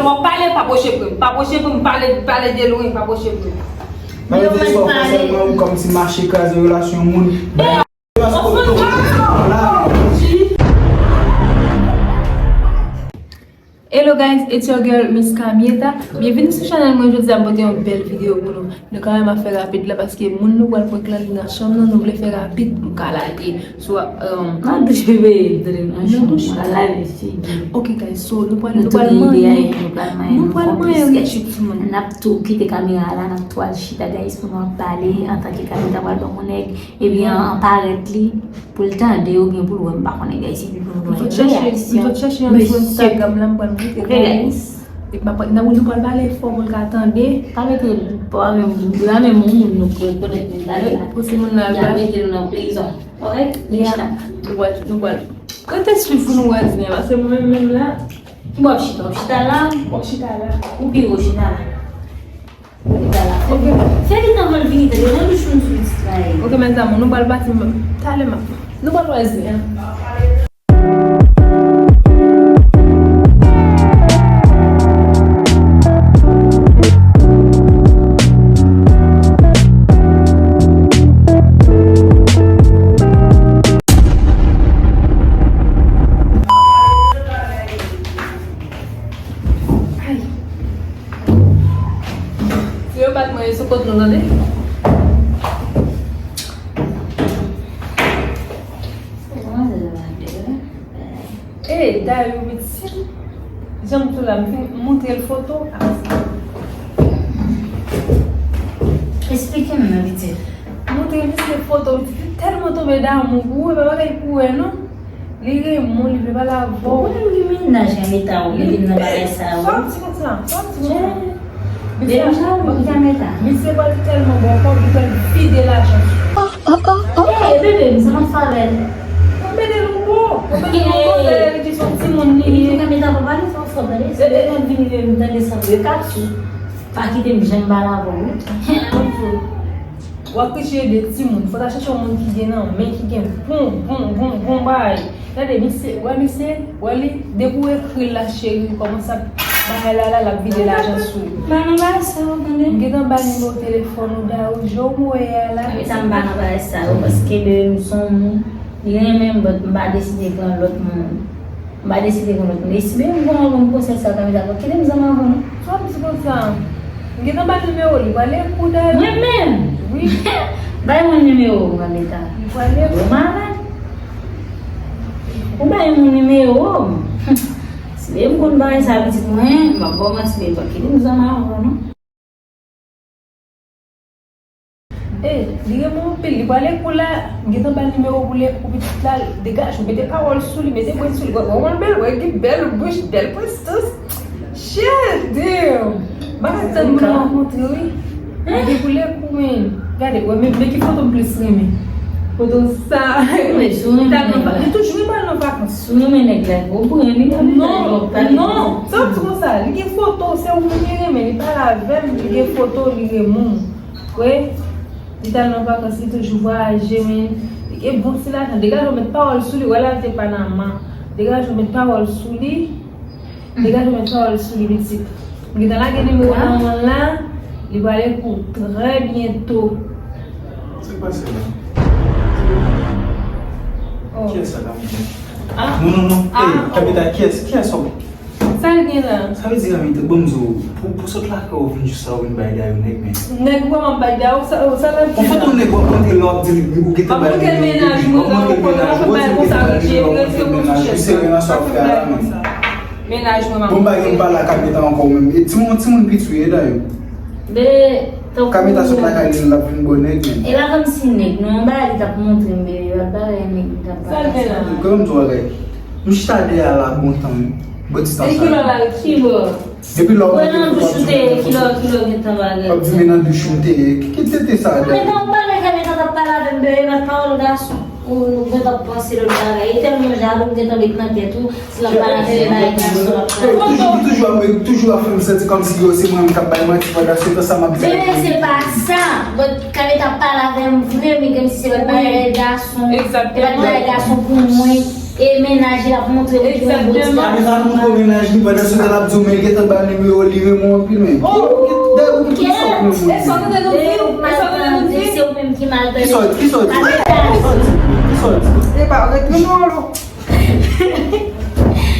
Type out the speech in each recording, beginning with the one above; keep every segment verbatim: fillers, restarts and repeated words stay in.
Bon, pale, pa pwoche pre m. Pa pwoche pre m, pale, pale de lwen, pa pwoche pre m. Pale de sa w fè sèlman, ou kòmsi mache kraze relasyon moun. Hello guys, it's your girl Miss Kamieta. Byenveni sou chanèl mwen. Jodi a m pote yon bèl videyo pou nou. Nou kanmenm ap fè rapid la paske moun nou pral prank lan li nan chanm nan, nou vle fè rapid pou n ka lage. So, um, nan douch bebe, nan douch. Ok guys, so nou pral, nou pral manyen, nou pral manyen yon ti timoun. N ap tou kite kamera a la, n ap tou al chita guys pou nou ap pale antanke Kamieta pral ban yon nèg. Ebyen, an parèt li, pou l tande oubyen pou l wè, m pa konnen, guys, epi pou nou wè reyaksyon. M sot chèche yon sou Instagram la, m pral mete. Epi n ap, nou pral pale fò pou l ka tande. Pa mete l, pa menm, la menm moun nou rekonèt menm bagay la. Pou si moun nan al mete nou nan prizon. Oke? Nou pral, nou pral. Rete swiv pou nou wè di men, paske mwen menm la. Ki bò w ap chita? W ap chita la? W ap chita la. Ou pi wo chita la. Fè vit anvan l vini, tande, nan douch moun sou pitit la ye. Ok, mezanmi, nou pral pati, m, talè m ap, nou pral wè zen. Ay. Si yo bat mwen, yo sou kont nou, tande? E, dayè, pitit, jan m tou la, m fin montre l foto. Esplike m non, pitit. Montre misye foto, pitit, li tèlman tonbe damou pou ou, e pa bagay pou wè, non. Li renmen w, li vle pale avè w. Ou menm ki mennaj Kamieta ou mete m nan bagay sa yo. Sa w di konsa? Sa w di konsa? Misye, misye pral tèlman bon kòb, li pral vide lajan sou ou. Oh, oh, oh, oh. Hey, bebe, m sa m ap fè avè l. Ou mete l yon bon. Ou mete l yon bon, lè li di se yon timoun li ye. Kamieta pa pale fò fò, tande. Se lè l vini, lè m tande sa, yo kap sou. Pa kite m janm pale avè w, wi. W ap riche de timoun. Fò ta chèche yon moun ki gen nan men, ki gen bon, bon, bon, bon bagay. Gade, misye, wè misye, wè li, depi w ekri l la, cheri, ou kòmanse ap bagay la, la, l ap vide lajan sou ou. M pa nan bagay sa yo, tande. M gentan ba nimewo telefòn ou, dayè, jan w wè a la. Sa m pa nan bagay sa yo, paske de m se yon moun, li renmen m, but m pa deside pran lòt moun. M pa deside pou nou tande. Si menm pou anvan m konsèy sa, Kamieta, kite m zanmi anvan nou. Sa w ap di konsa? M gentan ba nimewo li, pale pou dayè. Mwen menm? Wi. Bay moun nimewo w, Kamieta. Li pale. Ou malad. Ou bay moun nimewo w. Si menm konn bagay sa pitit mwen, m ap ba w manti, men kite m zanmi anvan nou. E, li renmen w anpil, li pral ekou la, m gentan ba l nimewo pou l ekou pitit la, degaje w, mete pawòl sou li, mete bwèt sou li, wè, wè, wè, bèl, wè, gen bèl bouch, bèl prestans. Cheri, m pa ka tann pou nou rankontre, wi. Li gen pou l ekou, men, gade, wè, men, men ki foto m plis renmen. Foto sa. Li toujou renmen nèg la. Sou renmen nèg la, ou pran li, non, non. Sa w di konsa, li gen foto, se ou menm li renmen, li pale avè m, li gen foto, li renmen w. Wi. Li t al nan vakans, li toujou vwayaje, men li gen bon ti lajan. Degaje w met pawòl sou li, wè l al te Panama. Degaje w met pawòl sou li. Degaje w met pawòl sou li, pitit. M gentan lage nimewo nan men l la, li pral ekou trè byento. Sa k pase la? Oh. Kiyès sa, Kamieta? Ah. Non, non, non. Ah, oh. Kamieta, kiyès? Kiyès sa? Sa l gen la? Sa vle di, Kamieta, bon, m di w, pou, pou sot lakay ou vin jis la, ou vin bay dayè nèg, men. Nèg ou wè m ap bay dayè, sa, sa l ap di la? Ou foto nèg w ap montre l, w ap di li, ou gentan bay li, w ap montre l mennaj ou, w ap montre l mennaj ou, w ap di li mennaj ou, w ap montre l mennaj ou, se renmen sa w ap fè a la, men. Mennaj mwen, m ap montre l. Bon, bagay m pa la, Kamieta ankò menm. E timoun, timoun piti w ye, dayè. Kamieta sot lakay li, l ap vin bò nèg, men. E pa kòmsi nèg, non, yon bagay li t ap montre m, bebe, pa t bagay nèg li t ap pale. Sa l gen la? Kòman m di w bagay? M chita dèyè a la bon tan, wi. Bò distans la. E ki lè w al, ki bò? Depi lè w monte nan douch ou te ye, ki lè, ki lè w gentan bagay? W ap di men nan douch ou te ye. Ki, ki tete sa, dayè? Kamieta, ou pale, Kamieta t ap pale avè m, bebe, pa t pawòl gason. Ou, ou gentan panse lòt bagay. E tèlman jalou, ou gentan met nan tèt ou. Si l ap pale avè l, bagay gason l ap pale. Toujou, toujou ap, toujou ap fè m santi kòmsi yo, se mwen menm k ap bay manti pandan se tan sa m ap di. Bebe, se pa sa. But Kamieta ap pale avè m vre, men kòmsi se pa t bagay gason. Egzakteman. Se pa t bagay gason pou mwen. E mennaj li ap montre w ki yon bon ti gason. Kamera ap montre w mennaj li, pandan se tan l ap di w men gentan ba nimewo li renmen w anpil men. Dayè ou gen plis sòt nan mond. E sa w tande nou di? E sa w tande nou di? Se ou menm ki mal tande. Ki sòt? Ki sòt? Ki sòt? Ki sòt? Epa, ret nan non lo.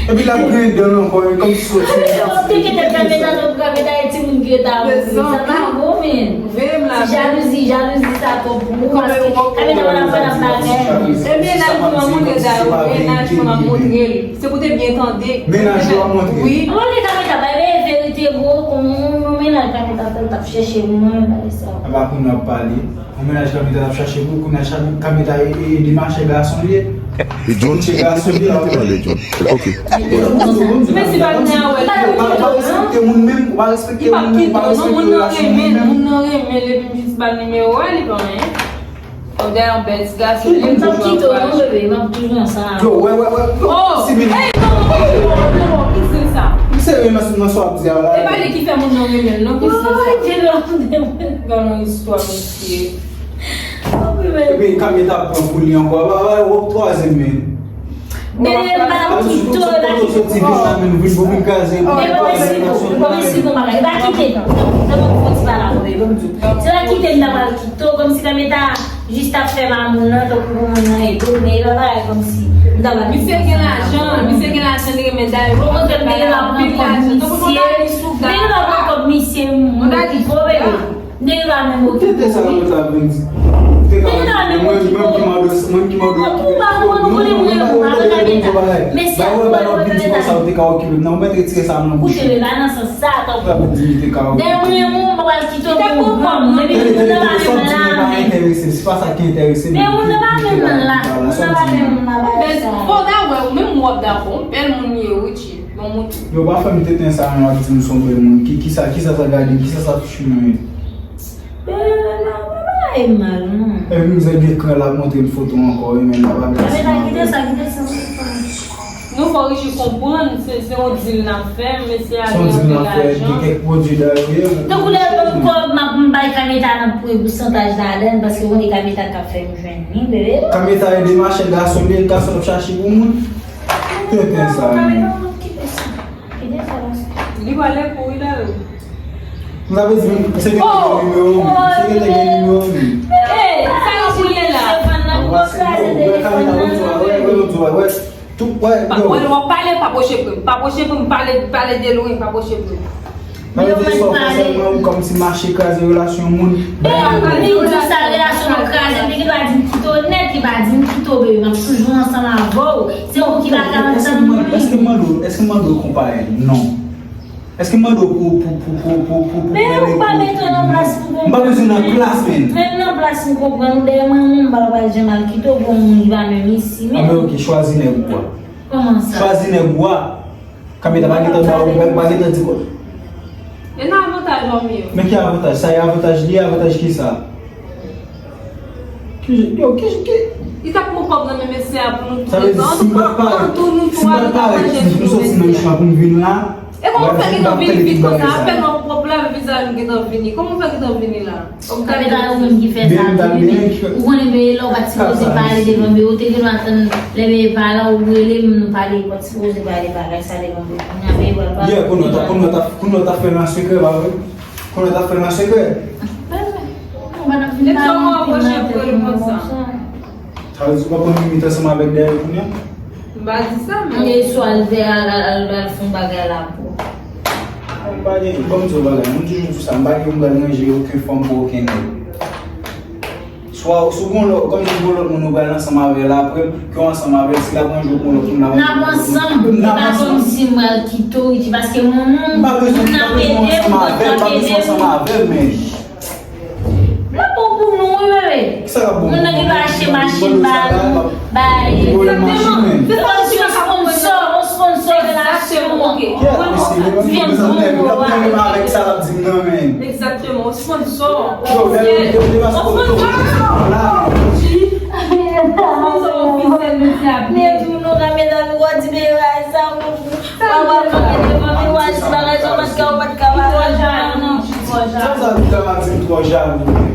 Epi l ap griyen dan l ankò, e kòmsi se yon ti. Ou te gentan fèmen nan lòt kamera e timoun ki yo ta mouri. Sa pa bon men. Jalouzi, jalouzi sa twòp pou ou, paske kamera w la fè nan bagay. E mennaj nou an montre dayè, mennaj nou an montre l. Se pou te byen tande. Mennaj ou an montre. Wi. Mwen te kamera bay men verite gwo, kon yon mennaj kamera fè l t ap chèche mwen, bagay sa. Apa kounye a w ap pale. Yon mennaj kamera t ap chache pou, kounye a kamera e, e, e de machè gason li ye. E John, ok, ok, ok, ok, ok. Mèsi pa vin a wè. Pa, pa, pa respekte moun menm, pa respekte moun menm, pa respekte relasyon moun menm. Moun nan renmen l epi m jis ba l nimewo a, li pa anyen. Ou gen yon bèl ti gason, li toujou ap kite w non, bebe, m ap toujou ansanm avè w. Yo, wè, wè, wè. Oh, si bebe. Ey, non, non, non, non, non, ki se sa? M serye nan, nan sa w ap di a la. E pa li ki fè moun nan renmen l non, ki se sa? Gade yon istwa, mesye. Epi kamera t ap pran pou li ankò. Ba, ba, wòp twazyèm men. Bebe, m pa kite w la. Soti vin la men, vin pou vin kraze. Bebe, kòmsi, kòmsi gon bagay. Li pa kite non. Nan mwen fò ti pale avè w, bebe, m di w. Se pa kite m ta pral kite w, kòmsi kamera jis t ap fè mamoun nan, tankou pou moun nan ede w, men e pa bagay kòmsi m ta pral. Misye gen lajan, misye gen lajan, li renmen dayè. Okontrè, m te gen dwa pran kòb misye. M te gen dwa pran kòb misye, m okipe w, bebe. Nèg la menm okipe w. Tenten sa mwen ta vin di. Nèg la menm okipe w. Mwen ki mande, mwen ki mande. Ou pa konn, ou konnen mwen, mwen pa konn bagay. Men si ou wè bagay ap vin di konsa, ou te ka okipe m nan. Ou mèt retire sa nan bouch ou. Koute, men pa nan sans sa, tanpri. Ou pa vin di m te ka okipe. Dèyè mwen, mwen pa pral kite w pou granm. Depi moun nan pa menm la, men. Se pa sa ki enterese m. Men moun nan pa menm la. Moun nan pa menm la, bagay sa. Bon, dayè, ou menm ou ap dakò. Bèl moun ye, Richie. Bon moun. Yo pa fè m tenten sa, non, ap di m se yon bèl moun. Ki, kisa, kisa sa gade, kisa sa touche mwen? Bebe, mwen pa bay mal, non. Epi mizè gen kran l ap montre m foto ankò, wi, men n ap gade sa. Kite sa, kite sa. Nou fò Richie konprann, se, se yon deal n ap fè, mesye a gen anpil lajan. Gen kèk pwodui dayè. Tankou lè l ban m kòb, m ap, m bay Kameta nan pre pousantaj ladan l, paske ou konnen Kameta k ap fè m jwenn li, bebe. Kameta e de machè gason, li, gason ap chache pou moun. Tenten sa, non. Li pale pou wi dayè. M ta vle di, se gentan gen nimewo m. Se gentan gen nimewo m. Ey, sa yo pou l ye la. Tout, wè, yo. Wè, w ap pale, pa pwoche pre m. Pa pwoche pre m, pale, pale de lwen, pa pwoche pre m. Sa vle di sa w fè sèlman ou kòmsi mache kraze relasyon moun. E, li di sa relasyon nou kraze, li gen dwa di m kite w nèt, li pa di m kite w, bebe, m ap toujou ansanm avè w. Se ou ki pa ka antann mwen. Èske m mande w, èske m mande w konpare? Non. Èske m mande w pou, pou, pou, pou, pou, pou, pou. Men ou pa mete w nan plas pou konprann. M pa bezwen nan plas, men. Menm nan plas pou konprann, ou dèyè mwen, mwen, m pa pral janm al kite w pou yon moun ki pa menm isi, men. Anben, ok, chwazi nèg ou a. Kòman sa? Chwazi nèg ou a. Kameta pa gentan ba ou, pa gentan di kò. E nan avantaj ou menm. Men ki avantaj? Sa e avantaj li, avantaj ki sa? Ki, yo, ki, ki? Li t ap pran kòb nan men mesye a pou nou tou de. Sa vle di, si m pa t parèt, si m pa t parèt, si m soti nan mitan pou m vin la, e kòman w fè gentan vin vit konsa? Apèn w ap pwòp la, vizaj ou gentan vini. Kòman w fè gentan vini la? Kameta yon moun ki fè sa tou, bebe. Ou konnen bebe lè w pa t sipoze pale devan bebe, ou te gen dwa tann lè bebe pa la, ou rele m, nou pale, ou pa t sipoze pale bagay sa devan bebe. Kounye a bebe pral pale. Yeah, kounye w ta, kounye w ta, kounye w ta fè l an sekrè, pa vre? Kounye w ta fè l an sekrè. Bebe, ou pa t ap vin pale anpil nan tèt mwen konsa. Sa vle di ou pa pran limit ansanm avèk dèyè kounye a? M pa di sa, men. Mwen gen istwa l fè al, al, al, al fè yon bagay la pou. M pa gen, ban m di w bagay, mwen toujou di sa, m pa gen pou m pral ranje okenn fanm pou okenn nèg. Swa, si w gen lòt, kòm si w gen lòt moun ou pral ansanm avè l apre, ke w ansanm avè l, si l ap ranje w pou yon lòt moun, l ap ranje w pou yon lòt moun. N ap ansanm, e pa kòmsi m pral kite w, Richie, paske moun, moun, moun n ap ede, moun n ap ede. L ap bon pou nou, wi, bebe. Moun nan ki va achte machin ba nou, bay. Egzakteman. Se kòmsi yon sponsò, yon sponsò relasyon an. Egzakteman, ok. Yon sponsò. Egzakteman, yon sponsò. Yon sponsò. Yon sponsò ofisyèl medya. Men tou nou nan medam, ou di bagay sa, ou. Sa w ap pale devan miwa, si bagay sa w pa t ka, w pa t ka pale. Ou twò jalou, non, ou twò jalou. Sa sa di Dama di m twò jalou.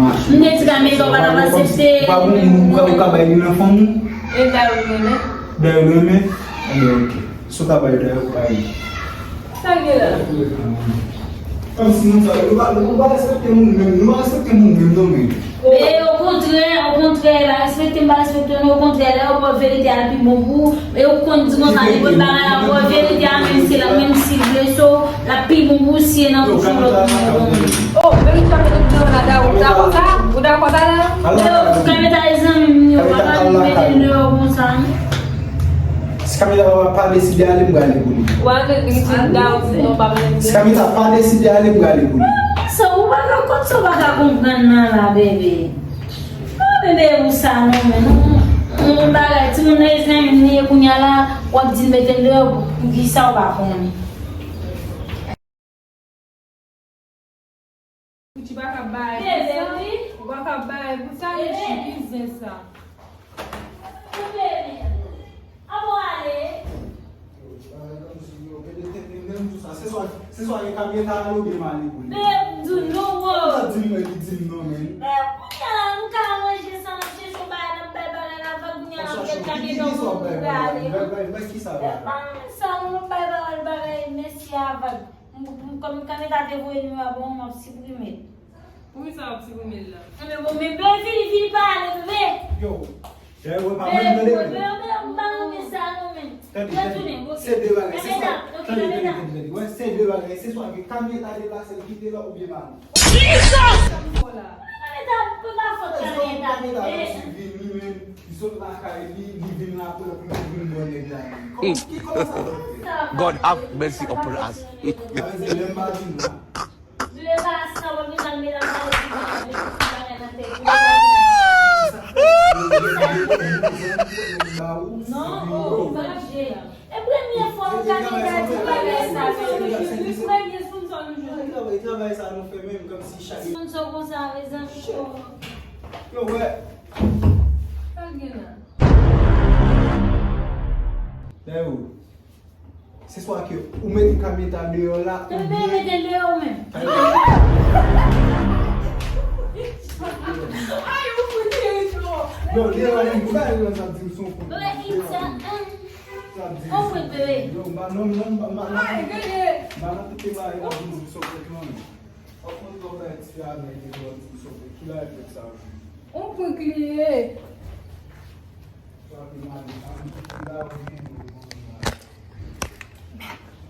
mache. M te di Kameta ou pa t ap aksepte. Ou pa gon moun ou ka, ou ka bay li nan fanm ou? E dayè ou renmen? Dayè ou renmen? Ebyen, ok. Si w ka bay dayè, ou bay li. Sa gen la? Kòmsi moun sa yo, nou pa, nou pa respekte moun menm, nou pa respekte moun menm non, men. E okontrè, okontrè, pa respekte m, pa respekte nou, okontrè, lè yo ba w verite a, l pi bon pou ou. E ou konn di konsa, li pot bagay la, ba w verite a, menm si la, menm si l blese w, l ap pi bon pou ou si e nan bouch yon lòt moun ou konnen. Oh, men li fè mete m deyò la, Daou, ou dakò sa? Ou dakò sa la? Yo, Kameta e zanmi m, yo, pa ka mete m deyò konsa, non. Si Kameta pa, pa deside ale, m prale pou li. Ou al met li ti Daou, non, pa prale pou li. Si Kameta pa deside ale, m prale pou li. Sa ou pa ka, kòmsi ou pa ka konprann nan la, bebe. Non, bebe, ou sa, non, men, non. Yon bagay, timoun nan e zanmi m li ye kounye a la, w ap di l mete l deyò, poukisa ou pa konnen? Gucci pa ka bay pou sa. Ou pa ka bay pou sa, men ki biznis sa? Bebe, avan ale. Se swa, se swa e Kameta ale oubyen m ale pou li. Bebe, m di w non, wo. Sa di m, men li di m non, men. Bebe, kounye a la, nou ka ranje sa, n ap chèche yon bagay, n ap bay bagay la vag, kounye a la, m gen Kameta pou m prale. Bay, bay, bay, bay, kisa bagay? Bebe, pa sa, nou bay bagay, bagay, mèsi a vag. M, m, kòm Kameta te voye nimewo a ban mwen, m ap siprime l. Poukisa w ap siprime l la? Ebyen, bon, men bebe, vini, vini pale, bebe. Yo, dayè, wè, pa mwen, tande, tande. Bebe, bebe, m pa renmen sa, non, men. Tande, tande. Se de bagay, se swa, tande, tande, tande, tande. Wè, se de bagay, se swa ke Kameta deplase l kite la oubyen pa nou. Jesus! Kameta, pe pa fòt Kameta, bebe. Li sot lakay li, li vin la pou, pou li vin bò nèg la. Kòman, ki, kòman sa fè? God have mercy upon us. Sa vle di, lè m pa vin la. Dwe pa sa, w ap vin al medam pa di, met ti bagay nan tèt ou. Non, oh, sa ap jere. E premye fwa m ka gen gade, ou pa gen sponsor nou jwenn, premye sponsor nou jwenn. Travay, travay sa nou fè menm, kòmsi chak sponsor konsa, mezanmi. Yo, wè. Sa l gen la? Dayè, se swa ke ou mete Kameta deyò la, oubyen mete l deyò ou menm. Ay, ou fout tire twò. Non, deyò la, ou pa yon sa di m son fout. Bebe, it's a, um, on fout, bebe. Yo, m pa, non, non, m pa, m pa, non. Ay, gade. M pa nan tout bagay la di m son fout, non. Ou konn kòman ti a nèg yo di m son fout. Ki la e fèt sa, wi? On fout li ye.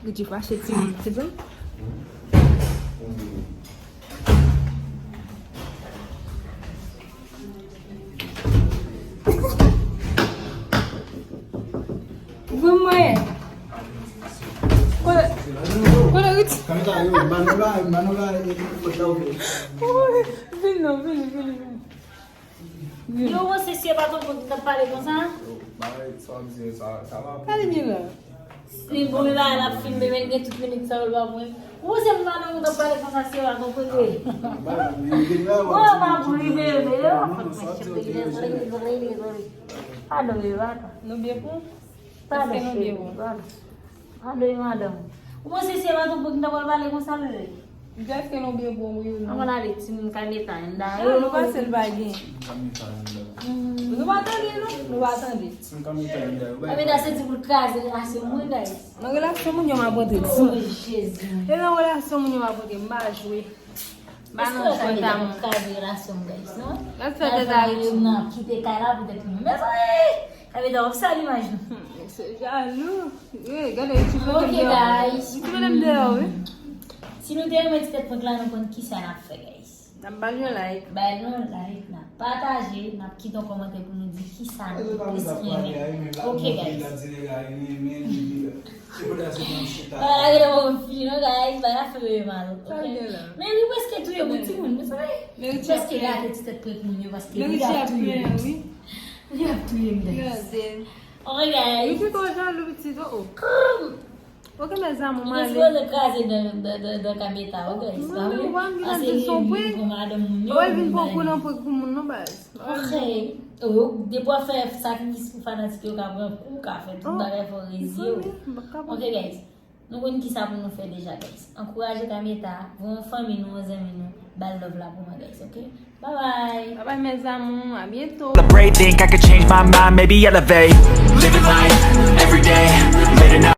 Gucci fache timoun, se vre? Ouvri mwen. Kote, kote Rich? Kameta, yo, Manola, Manola, e, e, e, e, e, vin non, vin, vin, vin. Yo, ou panse si e pa tonton ki t ap pale konsa? Yo, bagay, sa w ap di sa, sa va pou ou. Sa li di la? Si bon, men bagay la ap filme, men gen tout minit sa yo l pa pran. Ou panse m pa nan moun k ap pale konsa si e pa tonton li ye? Ou pa pou li, bebe, yo. Padon, bebe, padon. Nou byen pou? Padon, cheri, padon. Padon, madanm. Ou panse si e pa tonton ki t ap pale konsa, bebe? Dèske nou byen pou ou, wi ou non? Ann ale, timoun, Kameta, anndan. Non, nou panse l pa gen. Nou pa tande, non? Nou pa tande. Kameta, se ti bout kraze relasyon moun, guys. Nan relasyon moun yo m ap rantre. Oh, Jezi. E nan relasyon moun yo m ap rantre, m pa jwe. M pa nan jwe ta moun. Èske w ka di relasyon m, guys, non? L ap fè tèt a Richie. Nan kite kay la poutèt nou. Mezanmi! Kameta, w ap sal imaj nou. Se jalou. Wi, gade, Richie mete m deyò. Ok, guys. Richie mete m deyò, wi. Si nou te renmen ti tèt prank la, nou konn kisa n ap fè, guys. N ap ba l yon like. Ba l yon like, n ap pataje, n ap kite yon kòmantè pou nou di kisa nou plis renmen. Ok, guys. Bagay la genlè poko fini non, guys. Bagay la fè bebe mal, ok? Men li prèske touye yon timoun, mezanmi. Li prèske gate ti tèt prank moun yo, paske li ap touye m. Li ap touye m, guys. Ok, guys. Ok, mes amours, Li mwen te ale. Sipoze kraze nan, nan, nan, nan kay Meta, ok? Se pa vre? Mwen vin Pase vin li son vin prank. Pran madanm moun yo. Mwen vin Vin pran bay kou li. Nan prank pou moun nan, baz. Ok. Yo, depi w ap fè sakrifis pou fanatik yo ka pran kou, ka fè tout bagay fò rezi yo. Ok, guys. Nou konn ki sa pou nou fè deja, guys. Ankouraje Kameta, voye yon fanmi nou, yon zanmi nou, ba l love la pou mwen, guys, ok? Bye bye! Bye bye, mes amours. À bientôt. Celebrate, think I could change my mind, maybe elevate. Living life every day, late at night.